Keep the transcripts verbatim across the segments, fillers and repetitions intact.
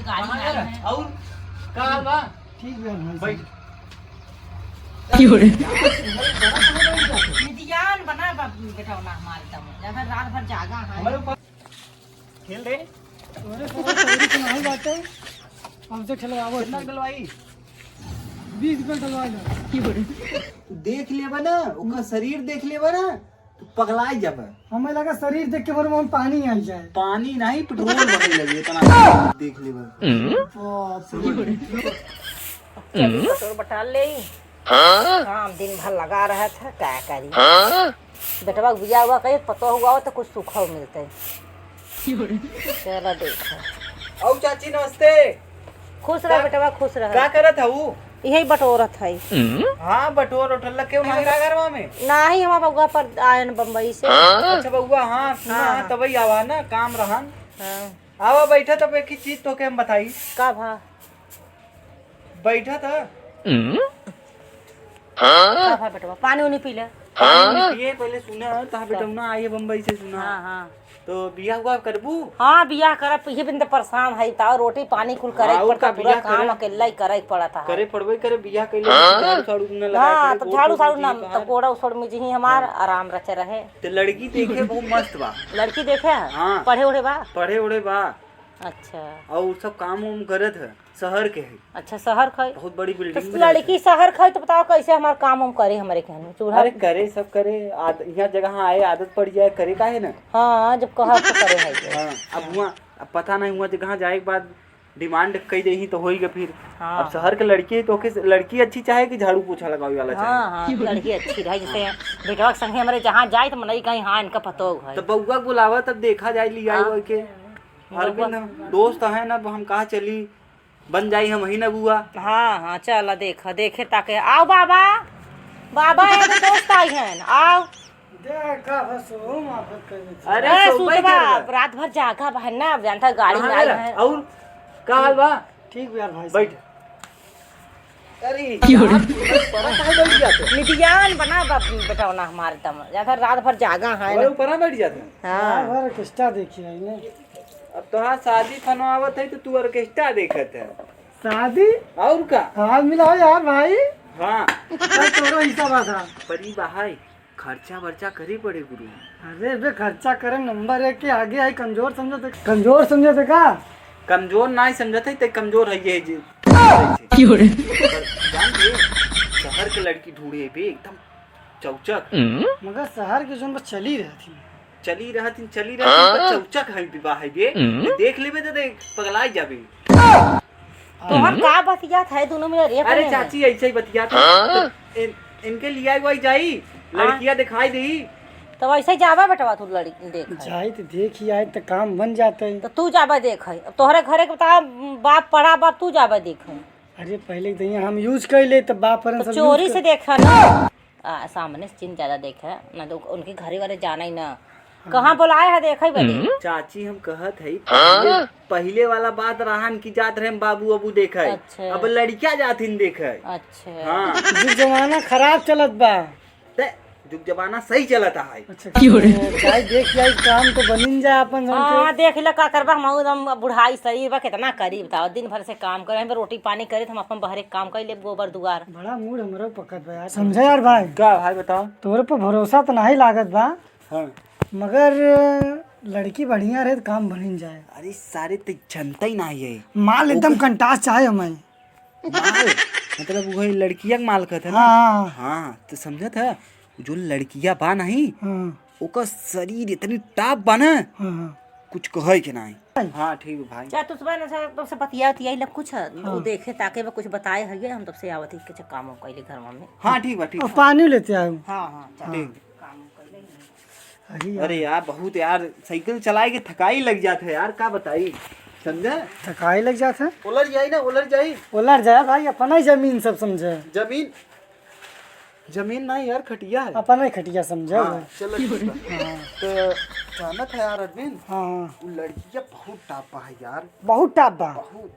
गाड़ी में आई है। और का हाल बा? ठीक बा भाई बैठ। साहब। निदियान बना बा बेटा, ना हमारे दम। ज्यादा रात भर जागा है। हमारे ऊपर खेल दे। तोरे साला तोरी तो नहीं बाटे। हमसे खेलवावो। कितना डलवाई? बीस रुपये डलवा लो। देख लेबा ना, ओकर शरीर देख लेबा ना, तो पगलाइ जाबा। हमें लगा शरीर देख के बड़े मुँह में पानी आ जाए। पानी नहीं, पेट्रोल बहे लगे इतना देख लेबा। बाप रे। चल, पेट्रोल बटा ले। काम दिन भर लगा रहा था, का करी? बेटवा बिया हुआ कहे, पतो हुआ हो तो कुछ सुखो मिलते। चलो देखो। औ चाची नमस्ते। खुश रह का, बेटवा, खुश रह। का करत हऊ? यही बटोरत है। हाँ, बटोर उठल के उन्हें का घरवा में? नाही, हमार बउआ पर आयन बम्बई से। अच्छा बउआ, हाँ, सुना हाँ, है, हाँ। तबई आवा ना, काम रहन। हाँ। आवा बैठा, तब एक ही चीज तोके हम बताई। का भा? बैठा था। का भा बेटवा, पानी उनी पी ले। पानी उनी पिए, पहले सुना, तहा बेटौना आई है बम्बई से, सुना। हाँ, हाँ। तो बियाह हुआ करबू? हाँ, बियाह करब, इहे बिन तो परेशान है, ताऊ रोटी पानी कुल करे हाँ, के और पड़ता, का पूरा बियाह काम करे? अकेला ही करे के पड़ता है। करे पड़बे करे, बियाह कैले झाड़ू साड़ू न लगाए हाँ, पड़े, तो गोड़ झाड़ू तोड़ साड़ू ना, दीजिए तो बाहर। गोड़ा उछोड़ में जी हमार हाँ। आराम रचे रहे। तो लड़की देखे बहुत मस्त बा। लड़की देखे है? हाँ। पढ़े उढ़े बा? पढ़े उढ़े बा। अच्छा। और सब काम उम करत है, शहर के है। अच्छा, शहर के है। बहुत बड़ी तो building बनाई लड़की है। शहर के है, तो बताओ कैसे हमार काम उम करे हमरे के हन? चूल्हा अरे करे, सब करे, आद-, यहाँ जगह आए, आदत पड़ जाए, करे काहे ना? हाँ, जब कहा तो करे है ये। हाँ, अब हुआ, अब पता नहीं हुआ जगह जाए के बाद demand कई देही तो होई गए फिर। हाँ। अब शहर के लड़की है तो ओके लड़की अच्छी चाहे कि झाड़ू पोछा लगावे वाला चाहे? हाँ, हाँ, लड़की अच्छी रहे, जैसे बेटवा के संगे हमरे जहाँ जाए तो मनई कहीं हाँ इनका पतो है। तो बउआ के बुलावा तब देखा जाए लिया हाँ। हुआ के। अरविंद, हम दोस्त हैं ना, अब हम कहाँ चली, बन जाई हम ही ना बुआ। हाँ, हाँ, चल देखा, देखे ताके। आओ बाबा, बाबा एगो दोस्त आई हैं, आओ। देखा बस, ओहू माफत कर देते। अरे, ए, सोबे सुतबा, कर। रात भर जागा बा ना, जानता गाड़ी में कहाँ आई गया? हैं। और का हाल बा? ठीक बा यार भाई बैठ। साहब। अरे यार, ऊपर काहे बैठ जाते? निदियान बना बा-, बेटौना हमारे दम। ज्यादा रात भर जागा है अरे ना। ऊपर बैठ जाते। हाँ। रात भर ऑर्केस्ट्रा देखी है ने। अब तोहार शादी फनवावत है तो तू ऑर्केस्ट्रा देखत है। शादी? और का? हाँ, मिला हो यार भाई। हाँ। भाई, तोरो हिस्सा बा था। परी बहाई। खर्चा वर्चा करे पड़े गुरु। अरे बे, खर्चा करे नंबर एक के आगे आई, कमजोर समझत है? कमजोर समझत है का? कमजोर नाहीं समझत है, ते कमजोर है ये जी। की हो रे? पर जान दे, शहर के लड़की ढूंढे बे एकदम चौचक। मगर शहर के जोन बस चली रहती। चली रहती, चली रहती, पर चौचक है विवाह है बे। देख लेबे तो देख, पगलाई जाबे। तोहर का बतियात है दोनों में रे अरे अपने में? चाची, ऐसे ही बतियात है। तो इन, इनके लिया वही जाई, हाँ। लड़कियां दिखाई दी। तो वैसे जाबा बेटवा तू लड़ी देख है। जाई तो देख ही आई तो काम बन जाते हैं। तो तू जाबा देख है। अब तोहरे घरे के बता बाप पड़ा बाप तू जाबा देख है। अरे पहले तो यहाँ हम use कर ले तब बाप परन तो सब चोरी use से कर। देखा ना। आ, सामने से चिन्ह ज्यादा देखे, ना तो उनके घरे वाले जाना ही ना। हाँ। कहाँ बुलाए है देखे बदे? चाची हम कहत हई, पहिले, पहिले वाला बात रहन की जात रहे हम बाबू अबू देखे। अच्छा। अब लड़किया जात हिन देखे। अच्छा। हाँ। जुग जमाना खराब चलत बा। ते जुग जमाना सही चलत है। अच्छा। की हो रे? तो जाई देख जाई काम तो बनिन जाए अपन हाँ, के। हाँ, देख ले का करबा, हम एकदम बुढ़ाई शरीर बा, कितना करी बताओ, दिन भर से काम करे, हम रोटी पानी करे, हम अपन बहरे काम कर ले, गोबर दुआर। बड़ा मूड हमरो पकत बा यार। समझे यार भाई? का भाई बताओ? तोरे पर भरोसा तो नहीं लागत बा। हाँ। मगर लड़की बढ़िया रहे तो काम बनिन जाए। अरे सारे ते जनता ही नहीं है। माल एकदम ओकर कंटास चाहे हमें। माल? मतलब वो है लड़किया के माल कहत है ना? हाँ। हाँ, तो समझत है, जो लड़किया बा नहीं, हाँ। ओकर शरीर इतनी टाप बा ना, हाँ, हाँ। कुछ कहे के नहीं। हाँ, ठीक है भाई। चाहे तू सुबह ना से, तब से बतिया उतिया ले कुछ, हाँ। वो देखे ताके बा कुछ बताए है, हम तब से आवत ही के काम कैले घर में। हाँ, ठीक बा, ठीक और बा। पानी लेते आओ। हाँ, हाँ, चल। ठीक। काम कैले। अरे यार। अरे यार, बहुत यार, साइकिल चलाए के थकाई लग जात है यार, का बताई, समझे? थकाई लग जात है? उलर जाई ना, उलर जाई। उलर जाए भाई, अपना ही जमीन सब समझे। जमीन, जमीन ना यार, खटिया है। अपना ही खटिया समझे हाँ, भाई। चलो ठीक है। हाँ। तो जानत है यार अरविंद, हाँ, हाँ। वो लड़किया बहुत टापा है यार। बहुत टापा? बहुत।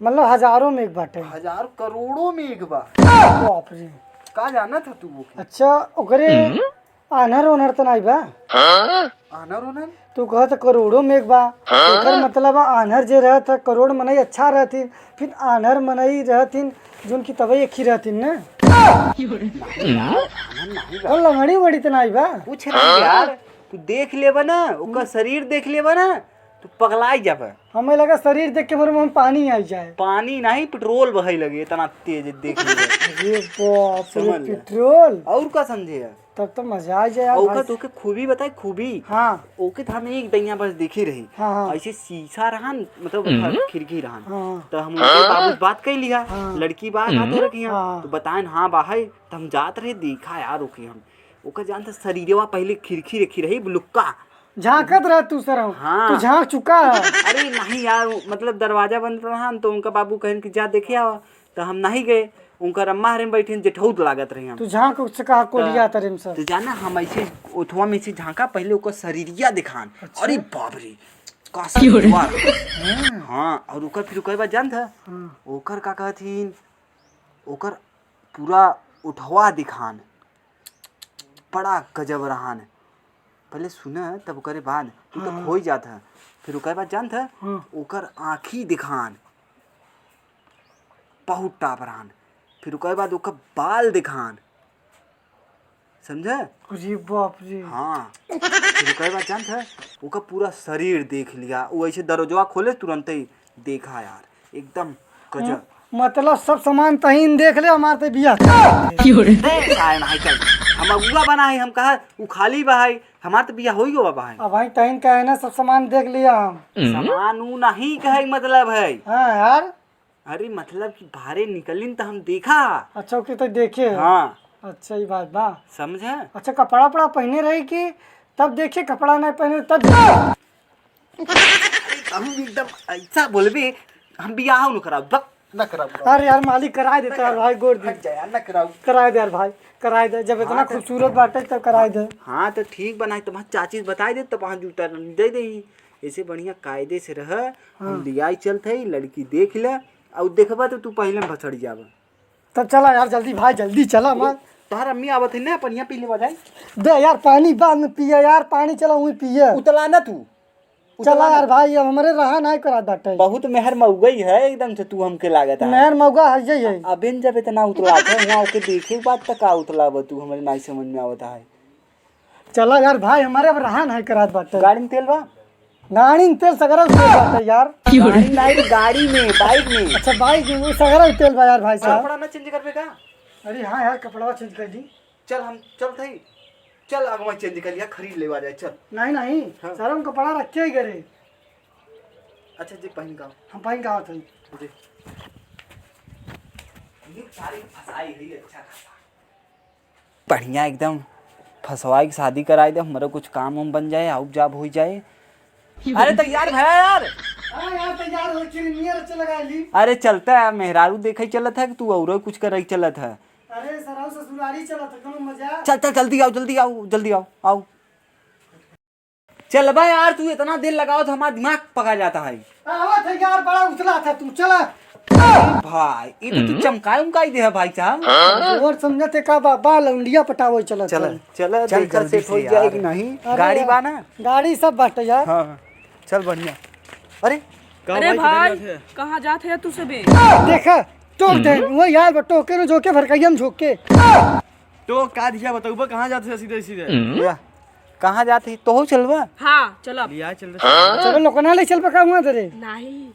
मतलब हजारों में एक बाटे। हजार करोड़ों में एक बा। बाप रे। का जानत है तू वो के? अच्छा, ओकरे हम्म? आन्हर ओन्हर त नाई बा? आन्हर ओन्हर? तू कहत करोड़ों में एक बा। एकर मतलब आन्हर जे रहत है, करोड़ मनई अच्छा रहथिन, फिर आन्हर मनई रहथिन, जोन की तबई एक ही रहथिन ना। नहीं यार, आन्हर नहीं बा। और लंगड़ी वड़ी त नाई बा? कुछ नहीं यार, तू देख लेबा ना, ओकर शरीर देख लेबा ना, तू पगलाई जाबा। हमें लगा शरीर देख के मोरे मुंह में पानी आई जाए। पानी नहीं, पेट्रोल बहे लगे, इतना तेज देख लेबा। अरे बाप रे, समझ ले। पेट्रोल? और का समझे? तब तो मजा आ जाए यार ओकर भाई। तोके खूबी बताई, खूबी। हाँ। ओके तो हम एक दइया बस देखी रही। हाँ, हाँ। ऐसे शीशा रहन, मतलब ओकर खिड़की रहन। हाँ। तो हम उनके बाबू से बात कर लिया। हाँ। लड़की बा का तोरे के यहाँ? हाँ। तो बताएन, हाँ बा है। तो हम जात रहे, देखा यार ओके हम। ओकर जानत शरीरवा पहले खिड़की रखी रही, बुलुक्का। झांकत रह तू सरम। हाँ। तू झांक चुका है। अरे नहीं यार, मतलब दरवाजा बंद रहन तो उनका बाबू कहन कि जा देखे आवा। तो हम नहीं गए, उनकर अम्मा हरे में बैठे जेठौत लागत रही हम। तू झांक से कहा कोलिया तरे में सब। तो जाना हम ऐसे ओठवा में से झांका, पहले ओकर शरीरिया दिखान। अच्छा। अरे बाप रे, का शरीरवा। हाँ, और ओकर फिर ओकर बाद जानत ह? हाँ। ओकर का कहथिन, ओकर पूरा उठवा दिखान, बड़ा गजब रहन। पहले सुन, तब ओकरे बाद तू तो हाँ। खोई जात ह। फिर ओकरे बाद जानत ह, हाँ। ओकर आँखी दिखान, बहुत टाप रहन। फिर ओकरे बाद ओकर बाल दिखान, समझे? अरे बाप रे। हाँ। फिर ओकरे बाद जानत ह, ओकर पूरा शरीर देख लिया। वो ऐसे दरवाजवा खोले, तुरंते ही देखा यार, एकदम गजब। मतलब सब सामान तहीन देख ले, हमार तो बियाह। क्यों रे? ए, सारे नहीं चल। हम अगुआ बना है, हम कहा उ खाली बा है, हमार तो बियाह होई गवा बा है। अब भाई तहीन कहे ना, सब सामान देख लिया हम। सामान उ नहीं कहे मतलब है। हाँ यार। अरे मतलब कि बाहरे निकलिन त हम देखा। अच्छा, ओके तो देखे है। हाँ। अच्छा, ये बात बा। समझे? अच्छा, कपड़ा उपड़ा पहने रही कि तब देखे, कपड़ा नहीं पहने तब देखे? अरे, कहूँ भी एकदम ऐसा बोलबे, हम बियाह न कराब, बक, न कराब। अरे यार, मालिक कराए देता यार भाई, गोड़ दी। हट जा यार, न कराब। कराए दे यार भाई, कराए दे, जब इतना हाँ, तो खूबसूरत बाटे तब कराए दे। हाँ, तो ठीक बनाए, तुम्हार चाची से बताए दे, तब वहाँ जूता दे दे। ऐसे बढ़िया कायदे से रह, हम हाँ। लियाई चलत है, लड़की देख ले, और देखबा तो तू पहले में भसड़ जाबा। तब चला यार, जल्दी भाई, जल्दी चला, मार। तोहर अम्मी आवत है ना, पनिया पी लेवा जाए। दे यार, पानी बाद में पिए यार, पानी चला वहीं पिए। उतला ना तू। चला उतला ना। यार भाई, अब हमरे रहा नाहीं करात बाटे। बहुत मेहर मउगई है एकदम से तू हमके लागत है। मेहर मउगा है, यही है। अबेन जब इतना उतलात है, वहाँ ओके देखे के बाद तक का उतलाब तू, हमरे नाहीं समझ में आवत है। चला यार भाई, हमरे अब रहा नाहीं करात बाटे। गाड़ी में तेल बा? गाड़ी में तेल सगरा तेल बाटे यार। गाड़ी नाहीं रे, गाड़ी में, बाइक में। अच्छा, बाइक में, वो सगरा तेल बा यार भाई साहब। कपड़ा ना चेंज करबे का? अरे हाँ यार, कपड़वा चेंज कर दी। चल, हम चलत हई। चल, अगवा चेंज कर लिया, खरीद लेवा जाए, चल। नहीं, नहीं, हाँ। सर, हम कपड़ा रखे ही घरे। अच्छा, जी, पहन का। हम पहन का आवत हई। जी। ये सारी फंसाई है, अच्छा खासा। बढ़िया एकदम फंसवाई के शादी कराई दे, हमरो कुछ काम उम बन जाए, आउब जाब हो जाए। अरे तैयार भया यार। हाँ यार, तैयार हो, चिरमिया रच लगा ली। अरे चलता है, मेहरारू देखे चलत है कि तू औरो कुछ करे चलत है? अरे सरऊ ससुरारी चलत है, कोनो मजा। चल चल, जल्दी आओ, जल्दी आओ, जल्दी आओ, आओ। चल बा यार, तू इतना देर लगाओ तो हमारा दिमाग पका जाता है। आवत है यार, बड़ा उतला था तू, चला। भाई, ये तो तू चमकाए उमकाई दे है भाई साहब। और समझते का बा, बा लौंडिया पटावे चलत चल, है। चल, चल, देखा जल्दी सेट से हो जाए यार। कि नहीं। अरे गाड़ी यार, बा ना? गाड़ी सब बाटे यार। हाँ, हाँ। चल बढ़िया। अरे, का अरे भाई, किधर भाई, जात है? कहाँ जात है तू सबे? देखा, टोक दे, वो यार, बा टोके न झोंके, भरकैया में झोंके। टोक का दिया बताऊबा, कहाँ जात है सीधे सीधे? या, कहाँ जात है? तोहू चलबा? हाँ, चलब। लिया चल रहे। चलो, लोकना ले चलबा का हुआ तेरे? नहीं,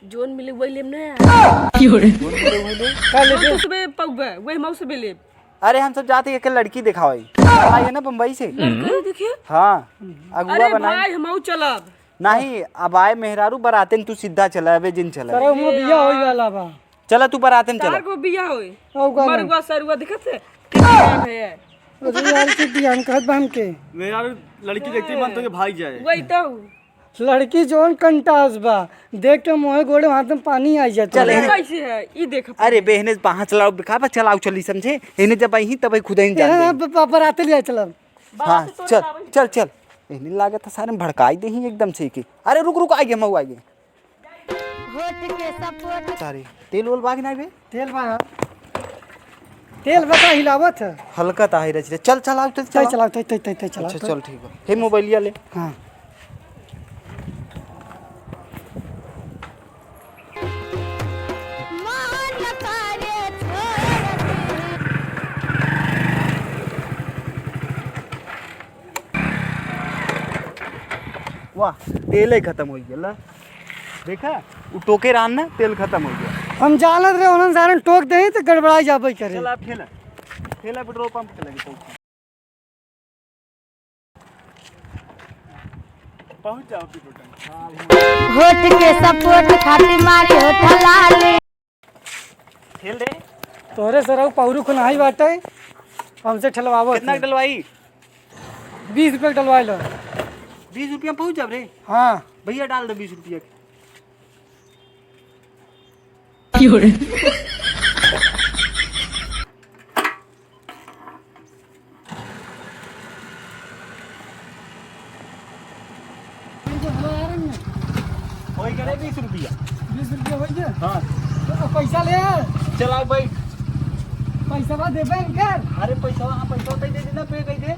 जोन मिले वही लेम ना। क्यों रे? का लेबे? तू सबे पउबे, वही मऊ सबे लेब। अरे, हम सब जाते एक लड़की देखावे। आई है ना बम्बई से। लड़की देखे? हाँ, अगुआ अरे बनाई। भाई, हमहू चलब। नहीं, अब आए मेहरारू बराते में तू सीधा चला, अबे जिन चला। सर, हम बिया होई वाला बा। चला तू बराते में चला। चार गो बिया होई। और का मरुआ सरुआ दिखत है? कितना है? अरे यार, के बियान कहत बा हमके। मेहरारू लड़की देखते ही मन तो के भाग जाए। वही तो। लड़की जौन कंटास बा, देख के मुँहे गोड़े हाथ में पानी आ जाता चल, है। एने। कैसे है? ई देख। अरे बे, एने पाँच लाओ, बिखा बा, चलाओ, चली, समझे? एने जब आई तब खुद ही जान एने जाई। ब-, ब-, बराते ले आए चलब। हाँ, बारात तो चल, चलावे। चल, चल। एने लागत है सारे में भड़काई दे ही एकदम से के। अरे रुक, रुक, आ गया, मऊ आ गया। होठ के सपोर्ट। सारे, तेल ओल बा कि नहीं बे? तेल बा। तेल बता हिलावत है। हल्का ता है रे, चल, चल, आओ, चल, तै चल, चलाओ, तै, तै, तै, तै चलाओ, अच्छा, तै। चल, ठीक है। हे मोबाइलिया ले। हाँ। वाह, तेले खतम होइ गया ला। देखा, उ टोके रहन ना, तेल खतम होइ गया। हम जानत रहे, उन्हन सारन टोक देही त गड़बड़ाइ जाबइ करे। चल, आप ठेला, ठेला पेट्रोल पंप के लगे पहुँच। पहुँच जाओ पेट्रोल टंकी। होठ के सपोर्ट खातिर मारी होठ लाली। ठेल दे। तोहरे सरऊ पौरू खुनाही बाटे, हमसे ठेलवावत कितना है। डलवाई? बीस रुपया के डलवाइ लो। बीस रुपया में पहुँच जाब रे? हाँ। भइया डाल दे बीस रुपया के। क्यों रे? होइ गए बीस रुपया। बीस रुपया होइ गया? हाँ। तो पैसा ले आ। चला बैठ। पैसा देबे इनकर? अरे पैसा, हाँ, पैसा तो दे देना, पे दे दे।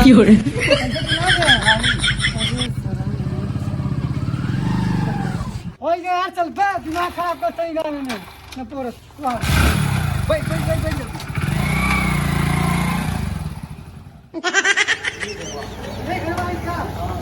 क्यों रे? पैसा तो ना दे। होइ गया यार, चल बे, दिमाग खराब करता है गाँव में। न तोर वाह। बैठ, बैठ, बैठ, बैठ,